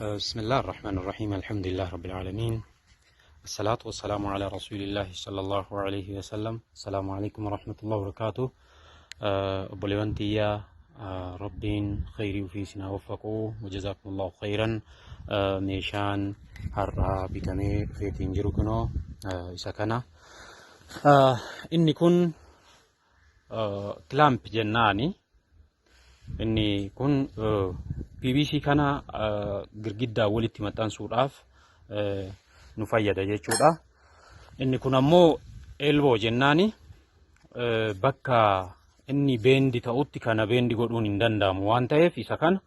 بسم الله الرحمن الرحيم، الحمد لله رب العالمين، الصلاة والسلام على رسول الله صلى الله عليه وسلم. السلام عليكم ورحمة الله وبركاته. Obboleewwan tiyya, Rabbiin khayrii ofii isin haa waffaqu. وجزاكم الله خيرا. Meeshaan har'aa bitamee dhufeetiin jiru kunoo isa kana. Inni kun clamp jennaani. Inni kun PVC kana girgiddaa walitti maxxansuudhaaf nu fayyada jechuudha. Inni kun ammoo elbow jennaani. Bakka inni bend ta'utti kana bend godhuun hin danda'amu waan ta'eef, isa kana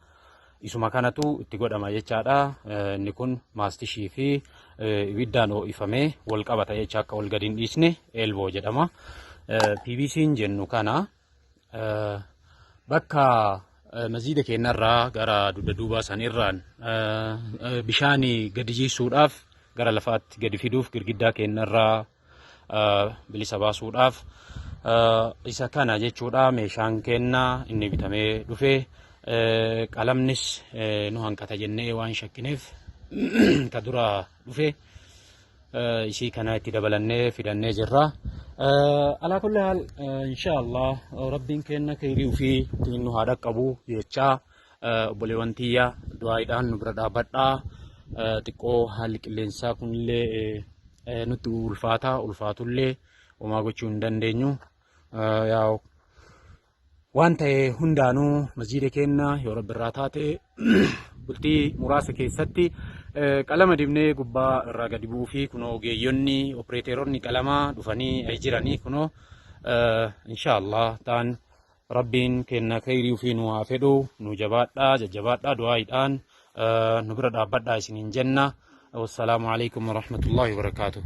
isuma kanatu itti godhama jechaadha. Inni kun maastishii fi ibiddaan ho'ifamee wal qabata jecha, akka wal gadi hin dhiisne elbow jedhama. PVC'n jennu kana bakka masjiida keenyarraa gara dugda duubaa sanirraan bishaan gadi jiisuudhaaf, gara lafaatti gadi fiduuf, girgiddaa keenyarraa bilisa baasuudhaaf isa kana jechuudha. Meeshaan keenna inni bitamee dhufe, qalamnis nu hanqata jennee waan shakkineef, ka dura dhufe isii kana itti dabalannee fidannee jirra. على كل حال, insha Allah Rabbiin kenna khayrii ofii ittiin nu haa dhaqqabu jechaa, obboleewwan tiyya, du'aayiidhaan nu bira dhaabbadhaa. Xiqqoo haalli qilleensaa kunillee nutti ulfaata, ulfaatullee homaa gochuu hin dandeenyu. Yaa waan ta'e hundaanuu masjiida keenya yoo Rabbi irraa taate bultii muraasa keessatti qalama dibnee gubbaa irraa gadi bu'uu fi kunoo ogeeyyonni opereeteeronni qalamaa dhufanii jiranii kunoo. Insha Allah ta'an Rabbiin kenna khayrii ofii nu haa fedhu. Nu jabaadhaa, jajjabaadhaa, du'aayiidhaan nu bira dhaabbadhaa isiniin jenna. والسلام عليكم ورحمة الله وبركاته.